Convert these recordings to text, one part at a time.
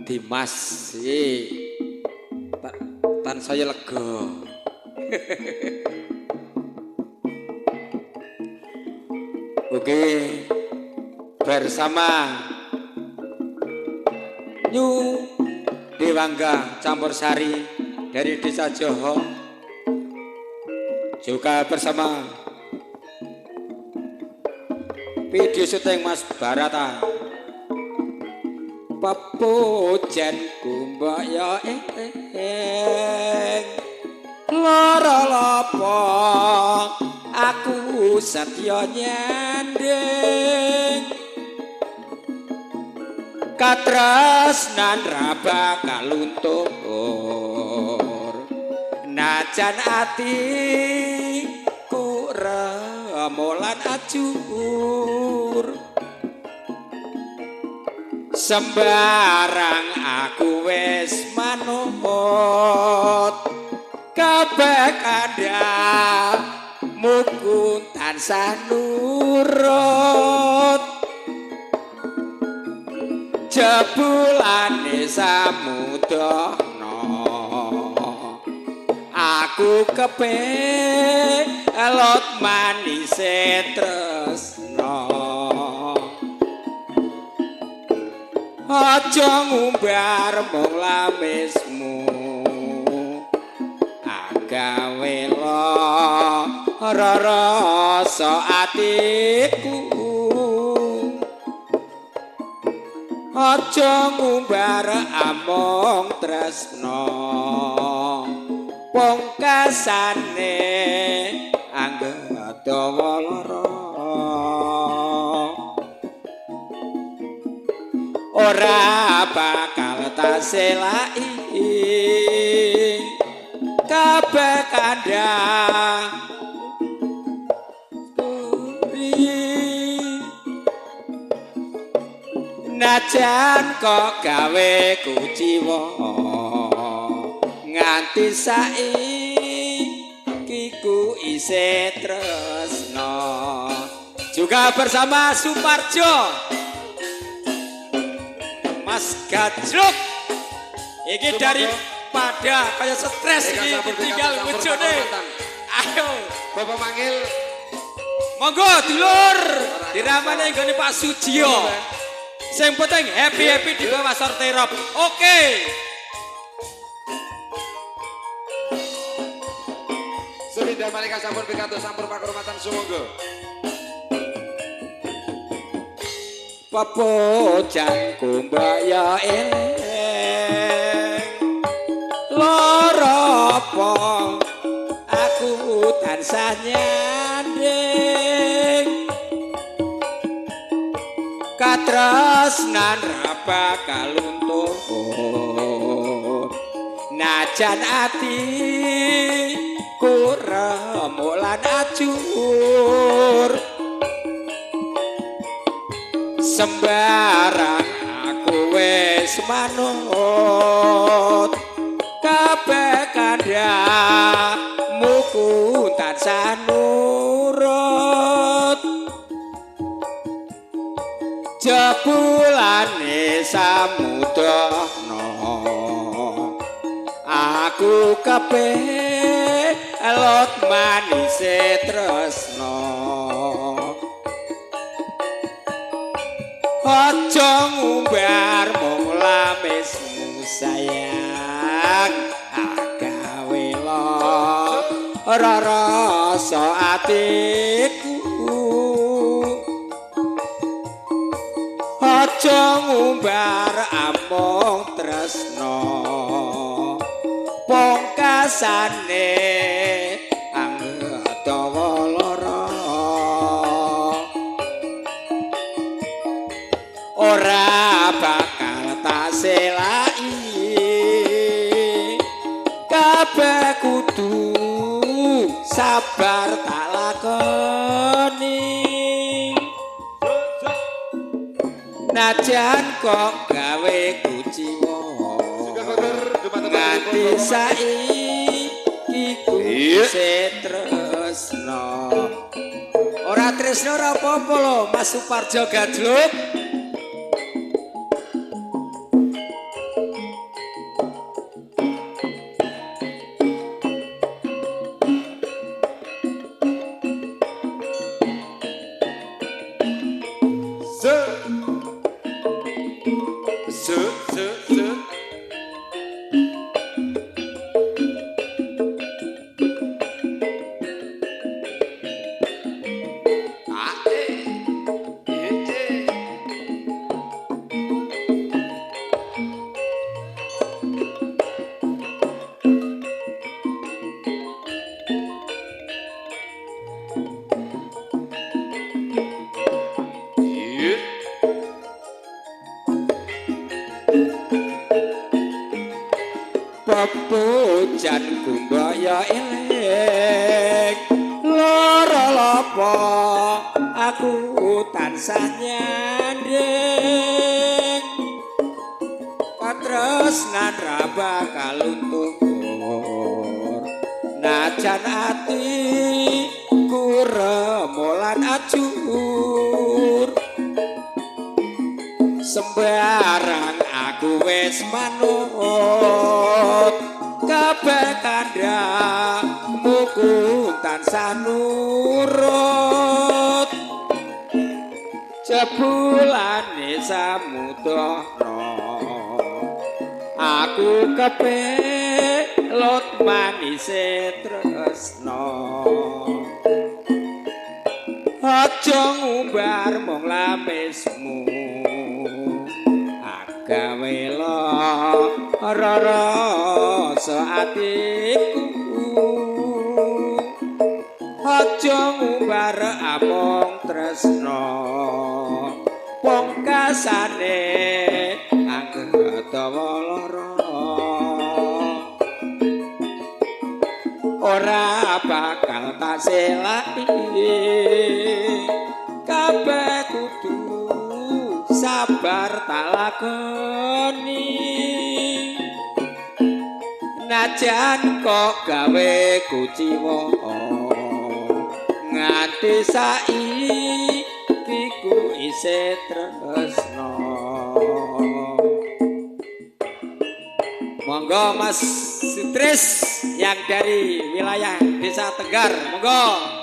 Dimas iki tansaya lega. Oke, bersama New Dewangga Campur Sari dari Desa Joho, juga bersama video syuting Mas Barata. Pepujen kumbak ya ing lara lapa aku setya nyanding katresnan ra bakal luntur najan ati ku remolan ajur sembarang aku wis manut kabeh kandhamu ku tansah nurut jebulane samudana aku kepelot manise tresna. Aja ngumbar mung lamismu agawe lara rasa atiku. Aja ngumbar amung tresna pungkasane anggep dawa lara. Ora bakal taselaki kabeh kandhang turi najan kok gawe kuciwa nganti saiki ku isih tresna. Juga bersama Suparjo Mas Gajruk iki daripada kaya stres iki ditinggal bojone. Ayo Bapak manggil monggo dulur diramane nggone Pak Sujio. Sing penting happy-happy di bawah sorterop. Oke. Sudah malaikat sampun pikantuk sampur pakurmatan sumangga. Pepujan kumbaya eling lara apa aku tansah nyanding katresnan ra bakal luntur najan ati ku remuk lan ajur sembarang aku wis manut kabeh kandhamu ku tansah nurut jebulane samudana aku kepelot manise tresna. Aja ngumbar mung lamismu sayang agawe lara rasa atiku. Aja ngumbar amung tresna pungkasane anggadawa lara. Ora bakal taselaki kabeh kudu sabar tak lakoni najan kok gawe kuciwa nganti saiki ku isih tresna. Ora tresna ora apa-apa lho Mas Suparjo Gajluk. Se se se se. A E E E. Pepujan kumbaya eling lara lapa aku tansah nyanding katresnan ra bakal luntur najan ati kuremolan ajur sembarang aku wis manut kabeh kandhamu ku tansah nurut jebulane samudana aku kepelot manise tresna aja ngumbar mung lamismu gawe lara rasa atiku aja ngumbar among tresna pungkasane anggetawa lara ora bakal tak selaki kabeh kudu sabar tak lakoni najan kok gawe kuciwa nganti saiki ku isih tresna. Monggo Mas Sutris yang dari wilayah Desa Tenggar, monggo.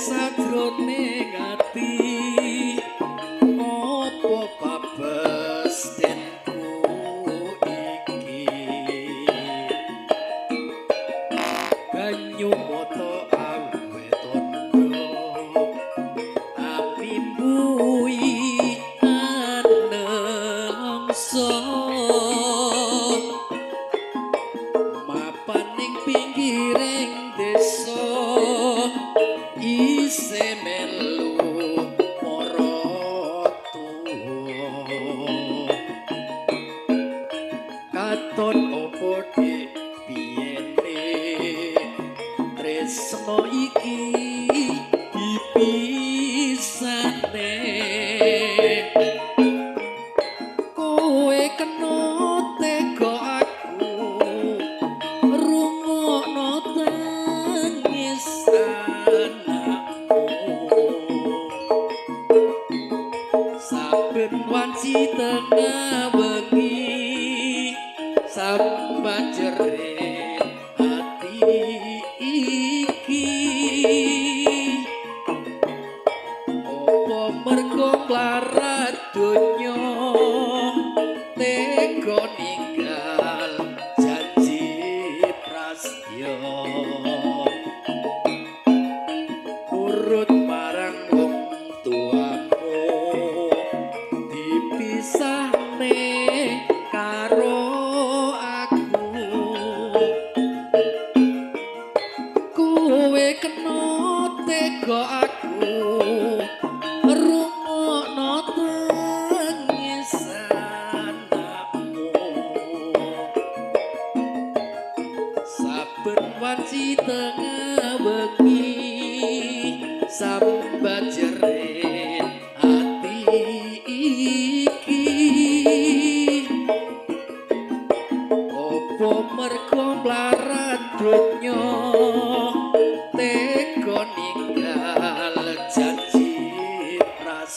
Sajroning ati apa pabestenku iki banyu mata awe tondo apimbui anelongso mapaning pinggiring desa isih melu para tuwa katon opo dik biyene tresno iki dipisane kowe kena tega aku rungokno tangis saben wanci tengah wengi sambat jerit ati iki opo mergo nglarat donya tega ninggal janji prastya nurut marang wong tuamu dipisahne karo aku kowe kena tega aku.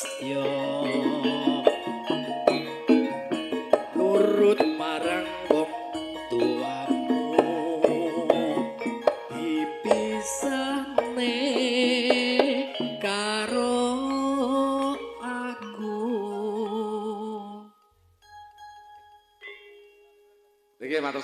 Prastya nurut marang wong tuamu dipisahne karo aku. Niki matur.